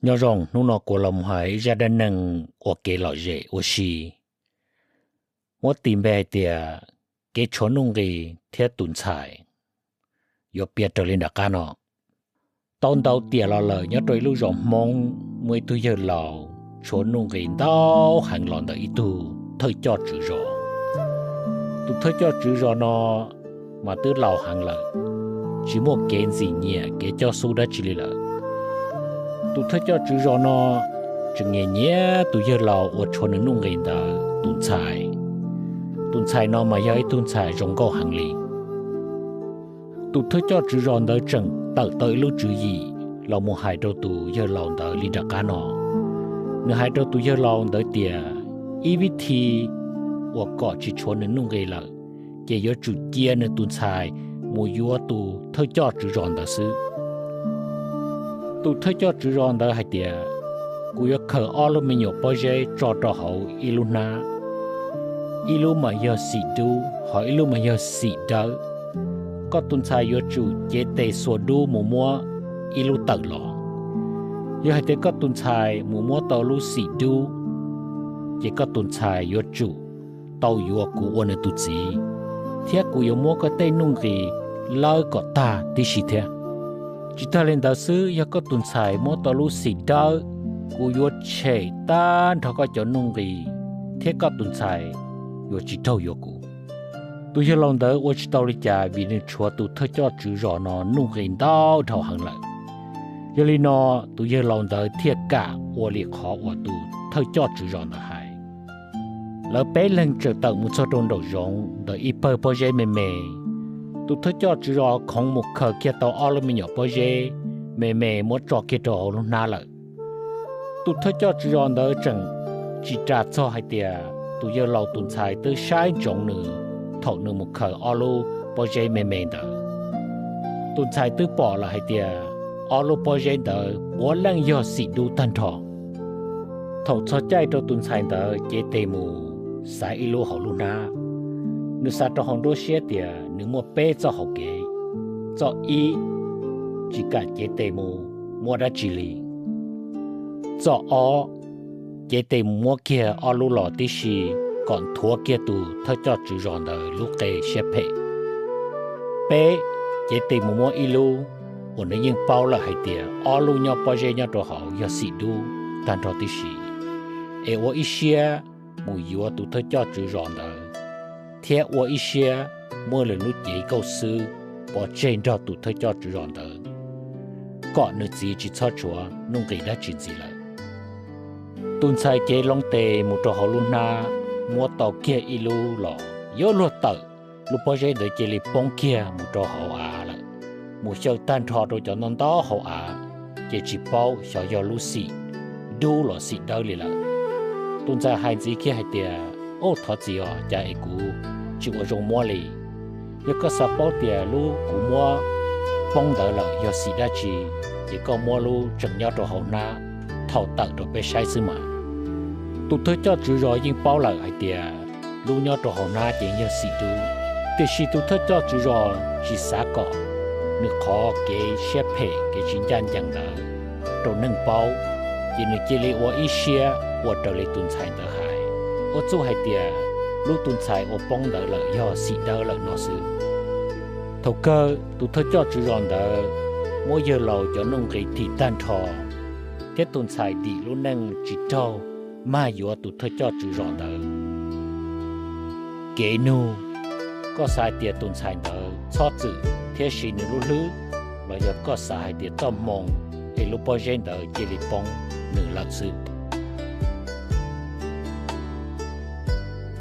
Nyob zoo, hnub no kuv los mus hais ib zaj dab neeg ua kev lom zem ua si, muab tis npe hais tias kev tshuav nuj nqis thiab tus ntxhais yuav piav raws li nram qab no. Tau ntau tiam los lawm, nyob rau ib lub zos Hmoob muaj ib tug yawg laus tshuav nuj nqis ntau heev los ntawm ib tug thawj coj tswv zos. Tus thawj coj tswv zos no mas twb laus heev lawm, tsis muaj kev ntxim nyiam kev coj xub dab tsi li lawm. Tus thawj coj tswv zos no tseem nyiam nyiam tus yawg laus uas tshuav nws nuj nqis ntawd tus ntxhais. Tus ntxhais no mas yog ib tug ntxhais zoo nkauj heev li. Tus thawj coj tswv zos ntawd tseem tawm tau ib lub tswv yim los mus hais rau tus yawg laus ntawd li nram qab no. Nws hais rau tus yawg laus ntawd tias ib vib thi uas kom tsis tshuav nws nuj nqis lawm, ces yuav tsum cia nws tus ntxhais mus yuav tus thawj coj tswv zos ntawd xwb. Tus thawj coj tswv zos ntawd hais tias, kuv yuav khaws ob lub me nyuam pob zeb tso rau hauv ib lub hnab, ib lub mas yog xim dub, ho ib lub mas yog xim dawb. Koj tus ntxhais yuav tsum cev tes xuas dub mus muab ib lub tawm los. Yog hais tias koj tus ntxhais mus muab tau lub xim dub, ces koj tus ntxhais yuav tsum tau yuav kuv ua nws tus txiv, thiab kuv yuav muab koj tej nuj nqis lawb kom tag tib si thiab. Tsis tag li ntawd xwb, yog koj tus ntxhais muab tau lub xim dawb, kuv yuav tshem tag nrho koj cov nuj nqis, thiab koj tus ntxhais yuav tsis raug yuav kuv. Tus yawg laus ntawd ua tsis tau li cas vim nws tshuav tus thawj coj tswv zos no nuj nqis ntau dhau heev lawm. Yog li no, tus yawg laus ntawd thiaj kam ua li qhov uas tus thawj coj tswv zos ntawd hais. Lawv peb leeg txawm tawm mus txog rau nraum zoov ntawm ib pawg pob zeb me me. Tus thawj coj tswv zos khoov mus khaws kiag tau ob lub me nyuam pob zeb me me muab tso kiag rau hauv lub hnab lawm. Tus thawj coj tswv zos ntawd tseem tsis ras txog hais tias tus yawg laus tus ntxhais twb saib ntsoov nws thaum nws mus khaws ob lub pob zeb me me ntawd. Tus ntxhais twb pom lawm hais tias ob lub pob zeb ntawd puav leej yog xim dub tag nrho. Thaum txog caij rau tus ntxhais ntawd cev tes mus xaiv ib lub hauv lub hnab, nws xav rau hauv nruab siab tias nws muaj peb txoj hauv kev. Txoj ib, tsis kam cev tes mus muab dab tsi li. Txoj ob, cev tes mus muab kiag ob lub los tib si kom nthuav kiag tus thawj coj tswv zos ntawd lub qe siab phem. Peb, cev tes mus muab ib lub uas nws yeej paub lawm hais tias ob lub nyob pob zeb nyob rau hauv yog xim dub tag nrho tib si, es ua ib siab mus yuav tus thawj coj tswv zos ntawd, thiab ua ib siab muab lwm lub cev nkauj xwb pov tseg nrog tus thawj coj tswv zos ntawd, kom nws txiv tsis txhob tshuav nuj nqis dab tsi ntxiv lawm. Tus ntxhais cev loo tes mus rau hauv lub hnab, muab tau kiag ib lub los yuav luag tawm, lub pob zeb ntawd cia li poob kiag mus rau hauv av lawm, mus xyaw tag nrho rau cov ntau ntau hauv av, ces tsis paub xyov yog lub xim dub los xim dawb li lawm. Tus ntxhais hais ntxiv kiag hais tias, Ub, thov txim os, cas es kuv tsis ua zoo muab li. Yog koj xav paub tias lub kuv muab poob ntawd lawm yog xim dab tsi, ces koj muab lub tseem nyob rau hauv hnab thaum tawm rau peb saib xwb mas. Tus thawj coj tswv zos yeej paub lawm hais tias lub nyob rau hauv hnab ces yog xim dub, tiam sis tus thawj coj tswv zos tsis xav kom nws qhov kev siab phem kev tsis ncaj ncees ntawd rau neeg paub, ces nws cia li ua ib siab ua raws li tus ntxhais ntawd hais, ua txuj hais tias lub tus ntxhais ua poob ntawd lawm yog xim dawb lawm no xwb. Thaum kawg tus thawj coj tswv zos ntawd muab yawg laus cov nuj nqis thim tag nrho, thiab tus ntxhais dim lub neej tsis raug mag yuav tus thawj coj tswv zos ntawd. Kev nug, koj xav hais tias tus ntxhais ntawd txhob txwm thiab siv nws lub hlwb, los yog koj xav hais tias txoj hmoo es lub pob zeb ntawd cia li poob nws lawm xwb?